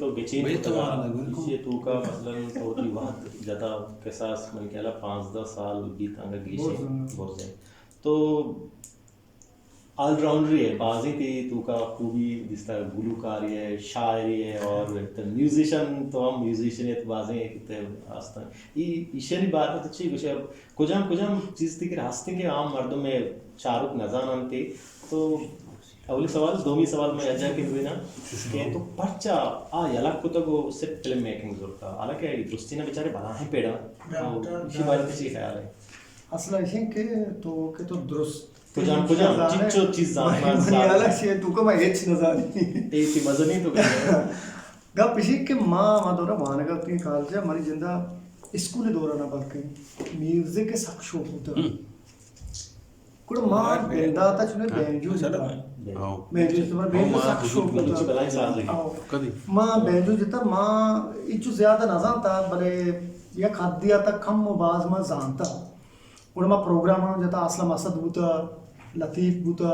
تو گچین بھئی، تو کتگا، آ لگن کو۔ ایشی توکا مثلاً تو وتی وھد جتا، کساس من خیالا پانزدہ سال بیت انگا گیشیں۔ برز انگا۔ برزیں۔ تو آل راؤنڈر ئے، بازیں تئی توکا خوبی دیستا، گلوکاری ئے، شاعری ئے اور تو میوزیشن، تو ہم میوزیشن ئے، تو بازیں کہ تے آستن۔ ای، ایشانی بارہ تو چی گوشے؟ کجام، کجام چیز تئی کہ ہستیں کہ عام مردم ئے چاروک نزاننت؟ تو اولی سوال، دومی سوال من اجا کہ دوینا کہ تو پرچا آ یلہ کتگ و صرف فلم میکنگ زرتا؟ حالانکہ درستی نہ بیچارے بلاہیں پیڑا۔ تو اسی بارے تو چی خیال ہے؟ اصل ایش انت کہ تو، کہ تو درست کجام، کجام چیچو چیز زانت؟ منی حالا چی ہے، تو کہ من ہچ نہ زانی۔ اے تی مزنی تو کہ گپ ایش انت کہ ما، ما دورا وانگا اتیں کالجا، منی جندا اسکول دورا نہ بلکہ میوزک سک شوق بوتا۔ گڑا ما بنداتا چنے بینجو جتا۔ بینجو جتا، بینجو سک شوق بوتا۔ ما بینجو جتا، ما ایچو زیادہ نہ زانتا، بلے یک حدی آتا کم و باز ما زانتا۔ گڑا ما پروگرام ہم جتا، اسلم اسد بوتا، لطیف بوتا،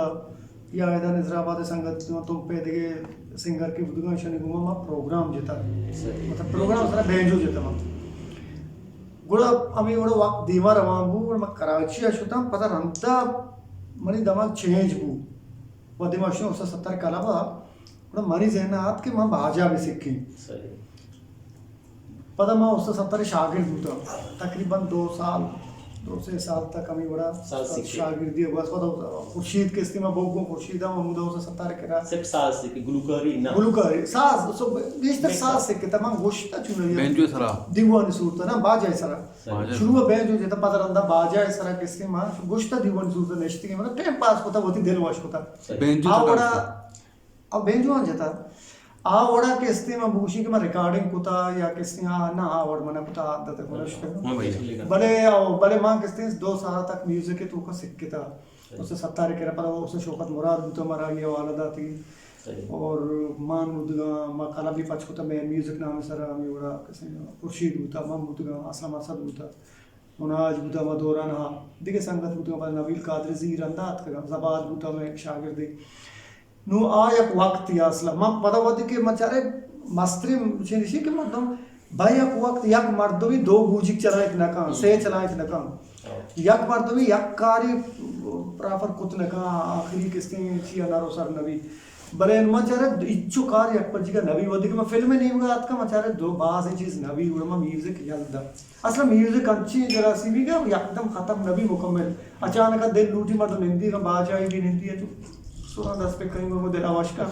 یا ادا نظر آباد سنگت، تم پہ دگہ سنگر کہ بوتگاں، اشانی گوما ما پروگرام جتا۔ مطلب پروگرام سرا بینجو جتا ما۔ گڑا ہمیں گڑا وقت دیما روان بو، گڑا ما کراچی آ شتاں، پدا رندا منی دماغ چینج بو۔ وہدے ما شتاں استاد ستار کلب آ، گڑا منی ذہن آ آت کہ ما باجا بہ سکیں۔ پدا ما استاد ستار شاگرد بوتاں، تقریباً دو سال، دو سے سال تک ہمیں وڑا شاگردی گوست۔ پدا خورشید کستی ما بوگو، خورشید ہم ہمودا استاد ستار کرا۔ صرف ساز سکے، گلوکاری نہ؟ گلوکاری، ساز، سو بیشتر ساز سکتا۔ من گوشتا چونائی بینجو سرا؟ دیوانی صورت نہ، باجا سرا۔ شروع بینجو جتا، پدا رندا باجا سرا کستی ما گوشتا دیوانی صورت نشتی، مطلب ٹائم پاس کتا، وتی دل وش کتا۔ بینجو آ وڑا اب بینجواں جتا۔ آ وڑا کہ استیں من بگوشی کہ من ریکارڈنگ کتا یا کہ استیں آ نہ آ وڑ من کتا عادت کو نشتہ۔ بلے، او، بلے من کہ استیں دو سال تک میوزک توکا سکتا۔ اس ستار کرا، پدا اس شوکت مراد بوتا، مارا یہ حوالہ داتی۔ اور مان بودگا، ما کلب بھی پچ کتا، میں میوزک نام سر ہمیں وڑا کسے خورشید بوتا، من بودگا، اسلم اسد بوتا۔ مناج بوتا ہما دوران ہا، دگہ سنگت بوتا، پدا نبیل قادری زی رندا اتکگا، زباد بوتا مئے شاگردے۔ نوں آ یک وقت یا اصلا۔ من پدا وہدے کہ من چارے مستریں چیز ایشی کہ مردم با یک وقت یک مردمی دو بوجیک چلائیت نہ کن، سے چلائیت نہ کن۔ یک مردمی یک کاری پراپر کت نہ کن، آخری کستیں چیا نرو سر نبی۔ بلے من چارے ہچو کار یک پجیگا نبی۔ وہدے کہ من فلم نیمگا اتکا، من چارے دو بازیں چیز نبی، گڑا من میوزک یل دا۔ اصلا میوزک انچیں جراثیمی کہ یکدم ختم نہ بی مکمل۔ اچانک دل لوٹی مردم نندی، باجائی بھی نندی ہے تو سرا دست پہ کہیں وہ دل آواشکا۔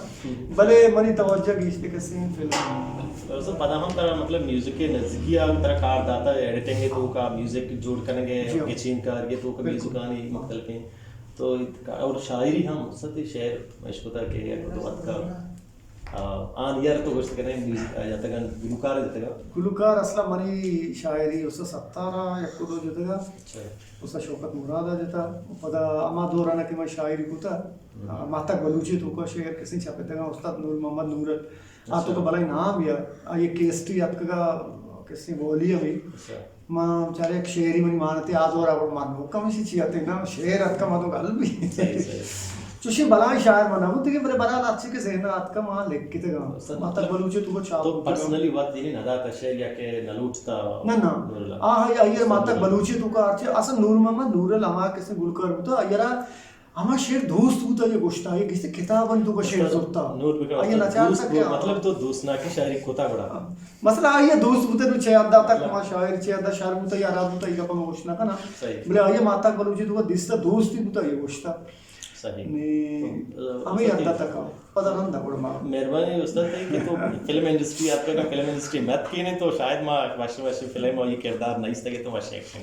بلے منی توجہ گیشتے کسیں فلم۔ سو پدا ہم ترا مطلب میوزک کے نزدیکی آ ترا کار داتا، ایڈیٹنگ کے توکا، میوزک جوڑ کرنے کے، گچین کار کے توکا، میوزکانی مختلف ہیں۔ تو اور شاعری ہم ست شعر مشکتا کہ یک دو وقت کا آ، آن یار تو گوشت کنے میوزک ء جتگ انت، گلوکار ء جتگ انت؟ گلوکار اصلا منی شاعری استاد ستار ء یک دو جتگ ء، استاد شوکت مراد ء جتا۔ پدا ہما دوران ء کہ من شاعری کتا، آ، ماہتاک بلوچی توکا شعر کسیں چھپتگ انت، استاد نور محمد نورل۔ آ توکا بلاہیں نام یا، آ یک کیسٹی اتکگا کسیں بولی ہمیں۔ ما چارے یک شعری منی مانتے آ دورا گڑ من نوکا ہمیشی چی آتے نا، شعر اتکا ما تو گل بھی۔ چوشیں بلاہیں شاعر من نہ بوتگیں، بلے بہرحال ہرچی کہ ذہن ء اتکا ما لکھتگاں۔ ماہتاک بلوچی توکا چاپ تو بوتگاں۔ پرسنلی وت یعنی نہ داتا شعر یا کہ نہ لوٹتا؟ نہ، نہ۔ آ، آ، آئی ء ماہتاک بلوچی توکا ہرچی، اصلا نور محمد نورل ہما کسے گلوکار بوتا، آئی ء را ہما شعر دوست بوتا، آئی ء گوشتا، آئی ء گشتے کتابانی توکا شعر زرتا۔ آئی ء نہ چارتا کہ مطلب تو دوستناکی شاعری کتا گڑا؟ مسئلہ آئی ء دوست بوتا، نو چہ حد تک ما شاعر چہ حد شر بوتا یا راست بوتا، اے گپا ما گوشت نہ کناں۔ بلے آئی ء ماہتاک بلوچی توکا دیستا، دوستی بوتا، آئی ء گوشتا۔ نی ہمیں حد تک پدا رندا گڑا ما۔ مہربانی استاد تئی کہ تو فلم انڈسٹری، آپ کا فلم انڈسٹری مت کینے تو شاید ما وش وش فلم اور یہ کردار نہیں سکے تو وش ایکشن۔